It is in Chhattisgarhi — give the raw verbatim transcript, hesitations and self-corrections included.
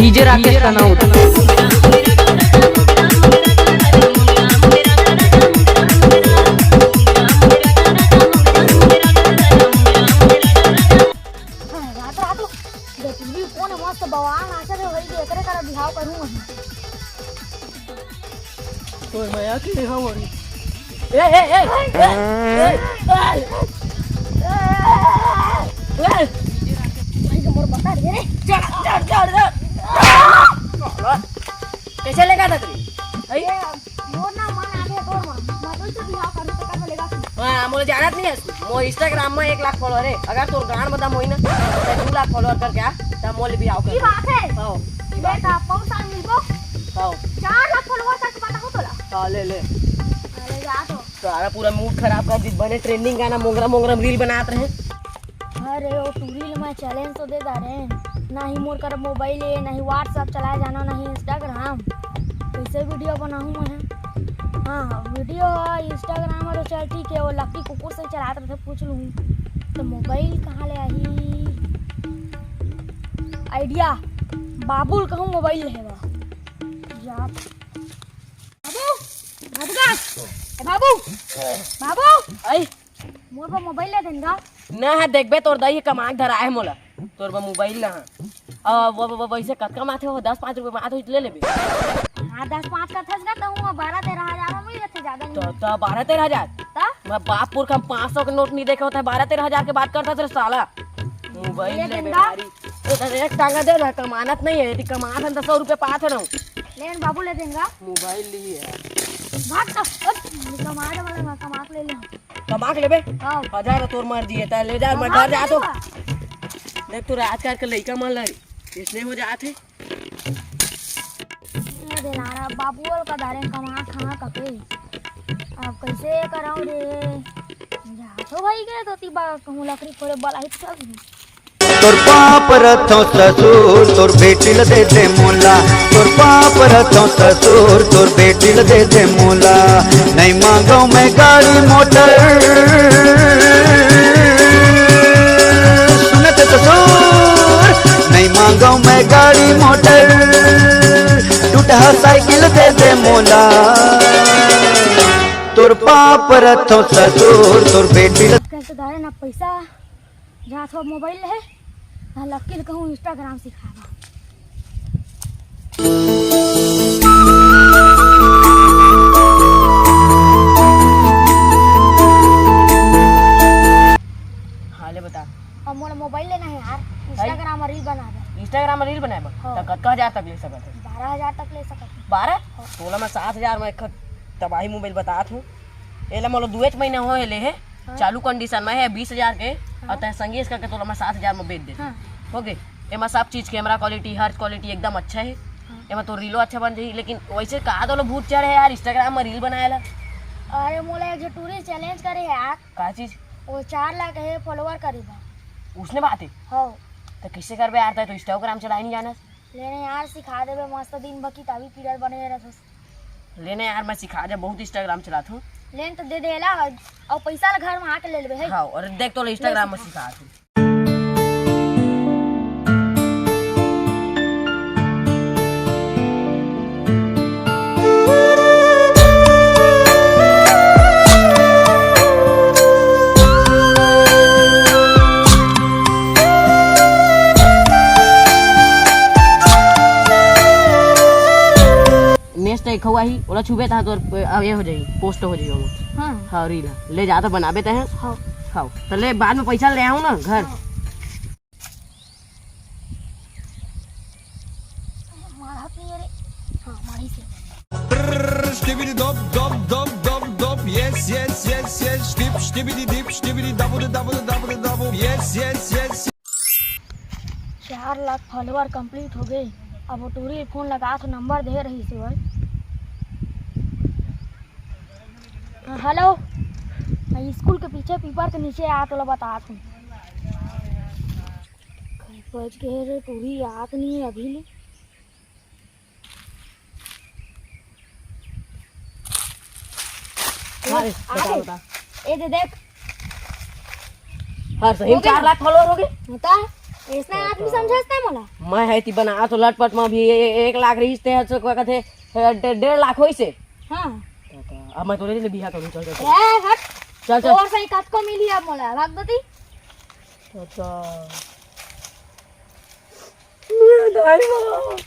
डीजे राकेश तनौत। रात रात गजबी कोन मस्त बवाल नाचत हे भाई, एकरे करा बिहाव करूँ मैं। तोर मया के नहीं हवरी। ए, ए, ए, ए, ए, ए, ए। भाई के मोर बता दे रे। चढ़, चढ़, चढ़, चढ़। कैसे लेगा तक रे? भाई? ये मोर ना मन आगे तोर मन। मैं तो इसे बिहाव करूँ तो कर लेगा। हाँ, मोला जानत नहीं है। मोर Instagram में एक लाख follower है। अगर तोर गांड बदम होई ना, तो दू लाख follower करके आ, तब मोला बिहाव कर। की बात है? हाँ। बेटा, कौन साल मिलबो? हाँ। चार लाख follower तक पता हो तोला? हाँ, ले, ले। अरे, जा तो। सारा पूरा mood खराब कर दी। बने trending गाना मोंगरा मोंगरा reel बनात रहे। अरे, ओ टूरी ल मैं challenge तो दे डारे। ना ही मोर कर mobile है, ना ही WhatsApp चलाए जाना, ना ही Instagram। कैसे video बनाऊँ मैं? हाँ, video Instagram में तो चल ठीक है, वो लकी कुकुर से चलात रहे, पूछ लूँ। तो mobile कहाँ ले आही? Idea, बाबू ल कहूँ mobile लेवा। जा। बाबू, बाबू का? ए बाबू, बाबू। आई। मोर बर mobile ले देन गा। ना है, देखबे तोर दाई कमा के धराए हे मोला। तोर बर mobile ना है। आ, वो, वो, वो, वैसे कतका माथे हो, दस पाँच रुपए माथे हो, ले लेबे। हाँ, दस पाँच का थस गा, तो हूँ बारह तेरह हजार में मिल जाते, ज्यादा नहीं। तो, तो बारह तेरह हजार? तो? मैं बाप पुरखा पाँच सौ के नोट नहीं देखे होता है, बारह तेरह हजार के बात करता तेरे साला। mobile ले लेबे देन गा। भारी। तो तेरे एक टांगा दे ना, कमानत नहीं है, यदि कमात है तो सौ रुपए पात है ना। लेन बाबू ले देन गा। mobile ली है। भाग तो, हट, कमा दे वाला, कमा के ले ले। कमा के लेबे? हाँ। हजार तो तोर मर्जी है, तै ले जा, मैं कमा डर के जात हो। लेवा। देख तोर आजकल के लइका मन ला इसने हो जात है। ए दे लाड़ा, बाबू वाला का दारे कमा खा कपे। अब कैसे कराऊं रे? जा तो भाई के तो ती बा कहूं लकड़ी फोरे बला ही सब। तोर पाप रथों ससुर, तोर बेटी ल दे दे मोला। तोर पाप रथों ससुर, तोर बेटी ल दे दे मोला। नहीं मांगो मैं गाड़ी मोटर, सुनत ससुर, नहीं मांगो मैं गाड़ी मोटर, टूटहा साइकिल दे दे मोला। तोर पाप रथों ससुर, तोर बेटी ल- कैसे गाड़ी ना पैसा जहाँ थोड़ा mobile है, वहाँ लक्की ल कहूँ Instagram सिखावा। हाँ, ले बता। अब मोला mobile लेना है यार, Instagram में reel बनाबे। Instagram में reel बनाबे? हाँ। तो कतका हजार तक ले सकत है? बारह हजार तक ले सकत है। बारह? हाँ। तोला मैं सात हजार में एक ठो तबाही mobile बतात हूँ। एला मोला दुएच महीना होए ले हे, हाँ। चालू condition में है बीस हजार के, हाँ। और तैं संगेश करके तोला मैं सात हजार में बेच देते। हाँ। हो गए। एमा सब चीज, camera quality, हर quality एकदम अच्छा है। हाँ। एमा तो रीलो अच्छा बन जाही, लेकिन वैसे कहा तो लो भूत चढ़े यार, Instagram में reel बनाए ला। अरे मोला एक जो टूरी challenge करे है यार। का चीज? वो चार लाख है follower करे बा। उसने बात है? हाँ। तो कैसे करबे यार, तैं तो Instagram चलाए नहीं जानस। लेने यार, सिखा देबे, मस्त दिन भर किताबी पीढ़त बने रहत हस। लेने यार, मैं सिखा दे, बहुत Instagram चलात हूँ। लेन तो दे दे ला, और पैसा ला घर में आके ले लेबे, है। हाँ, और देख तो ले Instagram में सिखा। सिखात हूँ। Next एक हुआ ही, ओला छुबे तहाँ तोर, अ, ये हो जाही, post हो जाही ओमा। हाँ। हाँ, reel। ले जा तो बनाबे तैं। हाँ। हाँ। तो ले, बाद में पैसा ले आऊँ ना घर। हाँ। मारत नहीं है रे। हाँ, मारी से। Skibidi dop dop dop dop dop, yes yes yes yes, skip skibidi dip skibidi double double double double, yes yes yes। चार लाख follower complete हो गए। अब वो टूरी फोन लगा तो नंबर दे रही से भाई। हाँ, hello। हाँ, स्कूल के पीछे पीपर के नीचे आ, तोला बतात हूँ। कई बज गए रे, टूरी आत नहीं है अभी ले। हाँ रे, आ बता, गए। बता। ए दे देख। हाँ, सही में हो गए। चार लाख follower हो गए। बता। ऐसना आदमी समझस ना मोला। मैं है ती बना तो लटपट में भी ए-, ए-, एक लाख रहीस ते, तो का कथे, ए, डे-, डेढ़ लाख होइस हे। हाँ। तो, तो, अब मैं तोरे ले बिहा करूँ, चल, चल, चल। ए, हट। चल, चल। तोर सही कतको मिली अब मोला, भाग दो ती। अच्छा। मेरा दाई माँ।